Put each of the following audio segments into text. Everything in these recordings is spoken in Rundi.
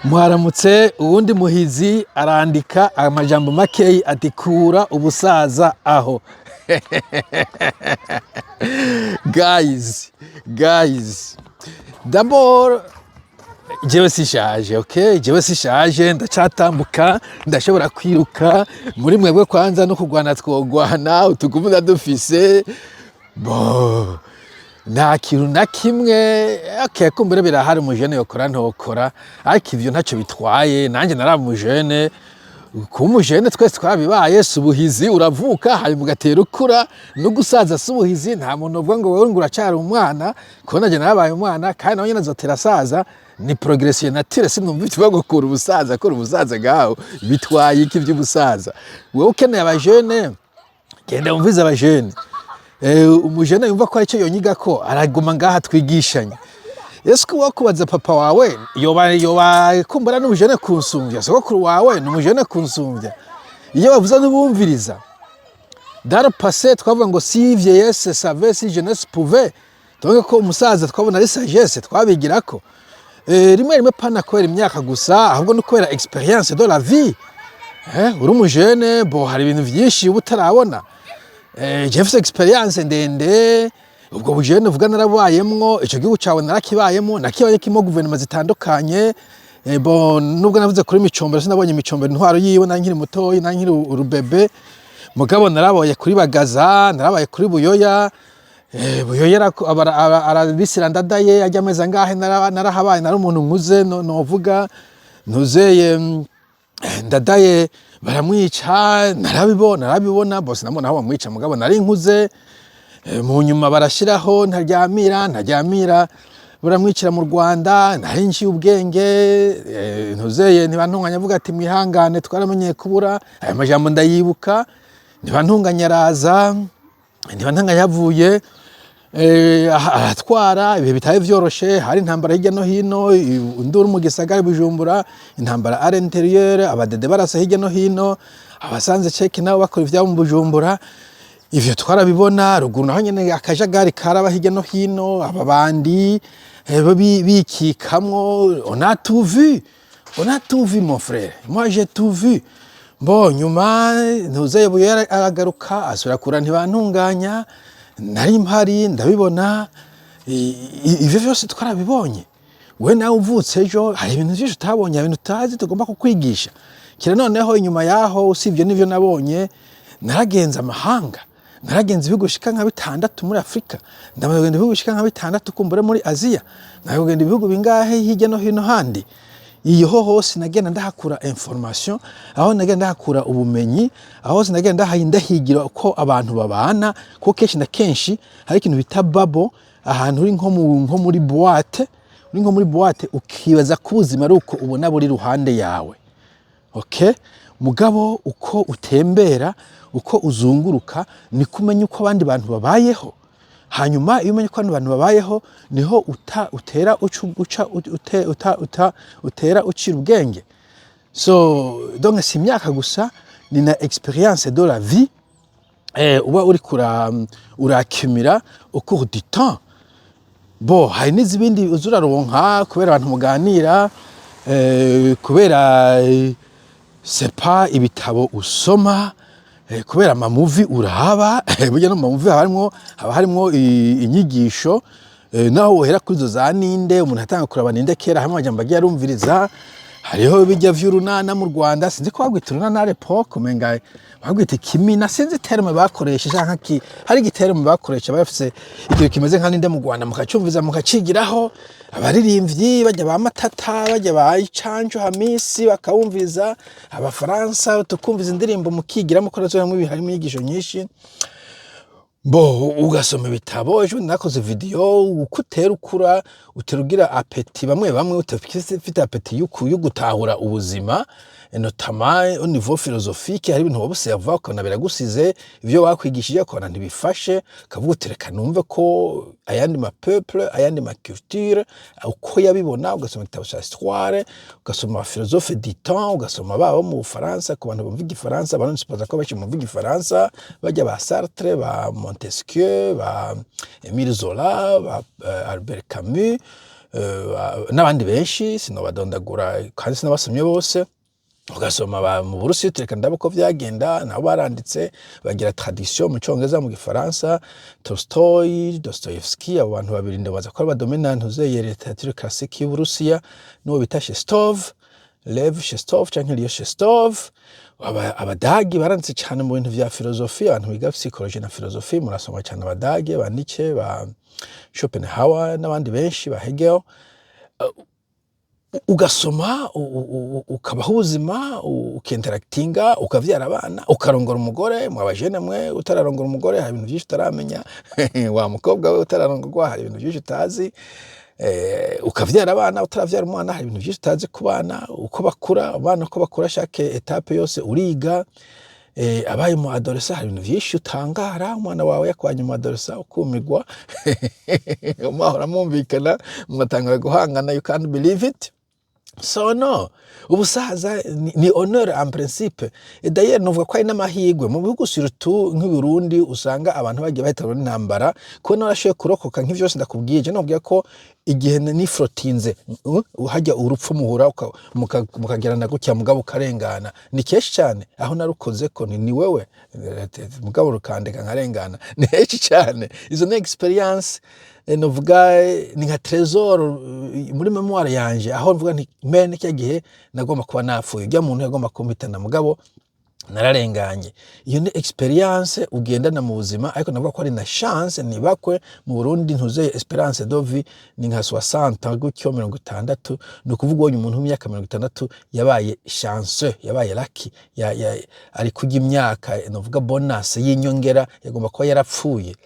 Mwaramutse. Uwundi muhizi arandika amajambo makeyi ati: "Kura ubusaza aho." Guys, guys, d'abord jewe sishaje, okay? Jewe sishaje, ndacatambuka, ndashobora kwiruka muri mwebwe. Kwanza no kugwana twogwana, utugumuna dufise bo nta kintu na kimwe. Okay, kumbure birahari umujene yokora ntokora, ariko ivyo ntacyo bitwaye. Nanjye nari umujene. Kuba umujene twese twabibaye, si ubuhizi. Uravuka hanyuma ugatera ukura. No gusaza si ubuhizi. Nta muntu uvuga ngo wewe ngo uracyari umwana, kuko nanjye narabaye umwana, kandi nawe nyine azotera asaza. Ni progression naturelle. Sinumva ikivuga ngo kura ubusaza, kura ubusaza ngaho. Bitwaye iki by'ubusaza? Wewe ukeneye abajene, genda wumvize abajene. Umujene yumva ko aricyo yonyiga ko araguma ngaha twigishanye. Ese ko wakubaza papa wawe yoba kumbura n'umujene kunsumvya, sogokuru wawe ni umujene kunsumvya? Iyo bavuze ntubumviriza. Dans le passé twavuga ngo si vieillesse savait, si jeunesse pouvait. Tuvuge ko umusaza twabona ari sagesse, twabigirako rimwe rimwe, pana kubera imyaka gusa, ahubwo no kubera expérience de la vie. Uri umujene, bo hari ibintu vyinshi uba utarabona. Je mfise expérience ndende. Ubwo bujene uvuga narabayemwo, ico gihugu cawe narakibayemo, nakibaye kirimo guverinoma zitandukanye. Bon, nubwo navuze kuri Micombero, sinabonye Micombero intwaro yiwe, nari nkiri mutoyi, nari nkiri urubebe. Mugabo narabaye kuri Bagaza, narabaye kuri Buyoya. Buyoya arabisira Ndadaye ajya amezi angahe, narahabaye, nari umuntu nkuze. Novuga ntuzeye Ndadaye baramwica, narabibona, narabibona bose, namubona aho bamwica, mugabo nari nkuze. Mu nyuma barashiraho Ntaryamira, baramwicira mu Rwanda, nari nciye ubwenge. Ntuzeye Ntibantunganya avuga ati: "Mwihangane, twaramenyeye kubura." Aya majambo ndayibuka. Ntibantunganya araza, Ntibantunganya yavuye aratwara ibihe bitari vyoroshe. Hari intambara hirya no hino, induru mu gisagara i Bujumbura, intambara à l'intérieur, abadede barasa hirya no hino, abasanze ceke nabo bakora ivyabo mu Bujumbura. Ivyo twarabibona. Ruguru naho nyene akajagari karaba hirya no hino, ababandi bo bikikamwo. On a tout vu, on a tout vu, mon frère, moi j'ai tout vu. Bo nyuma ntuzeye Buyoya aragaruka, asubira kura Ntibantunganya, nari mpari ndabibona. Ivyo vyose twarabibonye. We nawe uvutse ejo, hari ibintu vyinshi utabonye, hari ibintu utazi tugomba kukwigisha. Kira noneho inyuma yaho, usibye n'ivyo nabonye, naragenze amahanga, naragenze ibihugu bishika nka bitandatu muri Afurika, ndamaze kugenda ibihugu bishika nka bitandatu kumbure muri Aziya, ndamaze kugenda ibihugu bingahe hirya no hino handi. Iyo ho hose nagenda ndahakura information, aho nagenda ndahakura ubumenyi, aho hose nagenda ndahigira uko abantu babana, kuko kenshi na kenshi hari ikintu bita bubble, ahantu uri nko muri boîte, uri nko muri boîte, ukibaza ko ubuzima ari uko ubona buri ruhande yawe. Okay, mugabo uko utembera, uko uzunguruka, niko umenya uko abandi bantu babayeho. Hanyuma iyo umenye uko abandi bantu babayeho, niho uta, utera uca, uca, ute, uta, uta, utera ucira ubwenge. So donc si imyaka gusa, ni na expérience de la vie uba uriko urakimira au cours du temps. Bo hari n'izibindi uza uraronka kubera abantu muganira, kubera c'est pas ibitabo usoma, kubera ama movie uraba. Burya no mu ma movie haba harimwo inyigisho. Naho wohera kuri izo za Ninde, umuntu atanga kuraba Ninde kera, hamwe amajambo agiye arumviriza. Hariho bijya vy'urunana mu Rwanda, sinzi ko bagwita urunana à l'époque, umenga bagwita ikimina, sinzi terme bakoresha canke hari igiterme bakoresha. Bafise ikintu kimeze nka Ninde mu Rwanda, mukacumviza, mukacigiraho. Abaririmbyi bajya ba Matata, bajya ba Icanjo Hamisi, bakawumviza. Abafaransa tukumviza indirimbo, mukigiramo, ko nazo hamwe harimo inyigisho nyinshi. Bo ugasoma ibitabo. Ejo bundi nakoze video uko utera ukura, utera ugira appétit, bamwe bamwe ufite appétit yo gutahura ubuzima, notamment au niveau philosophique. Hari ibintu wobserva ukabona biragusize, ivyo bakwigishije ukabona ntibifashe, ukavuga uti: "Reka numve ko ayandi ma peuple, ayandi ma culture, uko yabibona." Ugasoma igitabo ca histoire, ugasoma philosophe du temps, ugasoma baba mu Bufaransa, ku bantu bumva igifaransa. Abantu nsipoza ko benshi bumva igifaransa, bajya ba Sartre, ba Montesquieu, ba Emile Zola, ba Albert Camus. N'abandi benshi sinobadondagura kandi sinabasomye bose. Ugasoma mu Burusiya, reka ndabe uko vyagenda, nabo baranditse, bagira traduction mu Congereza, mu Gifaransa. Tolstoy, Dostoevsky, abo bantu babiri ndabaza ko ari badomina ntuzeye littérature classique y'Uburusiya, n'uwo bita Shestov, Lev Shestov canke Leo Shestov. Abadagi baranditse cane mu bintu vya philosophie. Abantu biga psychologie na philosophie murasoma cane Abadage, ba Nietzsche, ba Schopenhauer n'abandi benshi, ba Hegel. Ugasoma, ukabaho ubuzima, ukinteractinga, ukavyara abana, ukarongora umugore. Mwa bajene mwe, utararongora umugore hari ibintu vyinshi utaramenya. Wa mukobwa we utararongorwa, hari ibintu vyinshi utazi. Ukavyara abana, utaravyara umwana hari ibintu vyinshi utazi ku bana, uko bakura abana, uko bakura, chaque étape yose uriga. Abaye mu adolescent hari ibintu vyinshi utangara, umwana wawe yakwanye mu adolescent ukumirwa, mwahora mwumvikana mugatangura guhangana, you can't believe it. So no, ubusaza ni honneur en principe. Et d'ailleurs novuga ko ari n'amahirwe mu bihugu, surtout nk'i Burundi, usanga abantu bagiye bahitanwa n'intambara. Kubona warashoboye kurokoka nk'ivyo vyose ndakubwiye, je nobwira ko igihe nifrotinze hajya urupfu muhura mukagerana gutya mugabo ukarengana, ni kenshi cyane aho narukoze ko ni wewe mugabo rukandeka nkarengana, ni henshi cyane. Izo ni expérience, novuga ni nka trésor muri mémoire yanje, aho mvuga nti mene cya gihe nagomba kuba napfuye, ujya muntu yagomba kumpitana, mugabo nararenganye. Iyo ni expérience ugendana mu buzima, ariko navuga ko ari na chance nibakwe mu Burundi. Ntuzeye espérance de vie ni nka 60 gutyo, 60. Ni ukuvuga ubonye umuntu w'imyaka 60 yabaye chanceux, yabaye lucky, ari kurya imyaka, novuga bonus y'inyongera, yagomba kuba yarapfuye.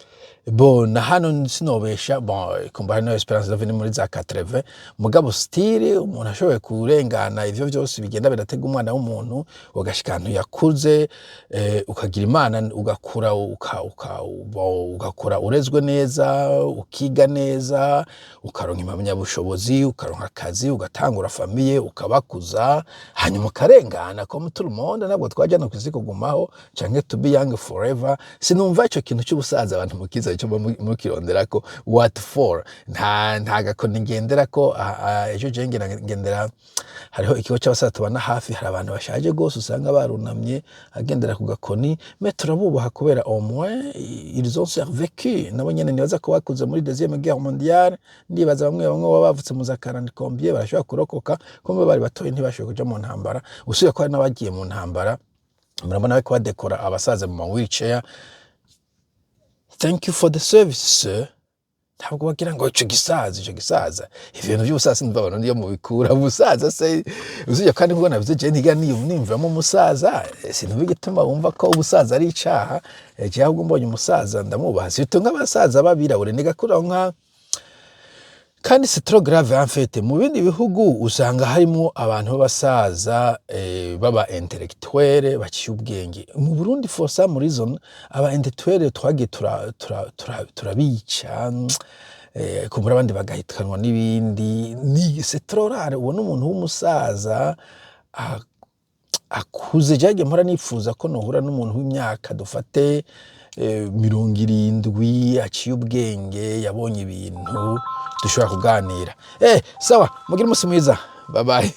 Bon, na hano sinobesha, bon, kumva hano espérance de vie ni muri za 80, mugabo still umuntu ashoboye kurengana ivyo vyose bigenda biratega umwana w'umuntu, ugashika ahantu yakuze, ukagira Imana ugakura, ugakura urezwe neza, ukiga neza, ukaronka impamyabushobozi, ukaronka akazi, ugatangura famille, ukabakuza, hanyuma ukarengana comme tout le monde. Ntabwo twaja no kwisi kugumaho canke to be young forever. Sinumva ico kintu c'ubusaza abantu mukiza ico mukironderako, what for? Nta gakoni ngenderako. Ejo je ngendera hariho ikigo c'abasaza tubana hafi, hari abantu bashaje gose usanga barunamye agendera ku gakoni, mais turabubaha kubera au moins ils ont survécu. Nabo nyene nibaza ko bakuze muri Deuxième Guerre mondiale, ndibaza bamwe bamwe baba bavutse mu za 40 combien barashobora kurokoka, kumbe bari batoye ntibashoboye kuja mu ntambara, usibye ko hari n'abagiye mu ntambara. Murabona bariko badekora abasaza mu ma wheelchair: "Thank you for the service, sir." Ntabwo bagira ngo ico gisaza, ico gisaza. Ibintu by'ubusaza sinumva abantu niyo mubikura ubusaza se, usibye kandi nkuko navuze je ntiga niyumvamo umusaza. Sinumva igituma wumva ko ubusaza ari icaha. Je ahubwo mbonye umusaza ndamubaha, surtout nk'abasaza b'abirabure nigakura nka, kandi c'est trop grave en fait. Mu bindi bihugu usanga harimo abantu b'abasaza baba intellectuel, baciye ubwenge. Mu Burundi, for some reason, aba intellectuel twagiye turabica, kumbura abandi bagahitanwa n'ibindi. Ni c'est trop rare ubona umuntu w'umusaza akuze. Jagiye mpora nifuza ko nohura n'umuntu w'imyaka dufate 70 aciye ubwenge, yabonye ibintu, dushobora kuganira. Sawa, mugire umunsi mwiza, bye bye.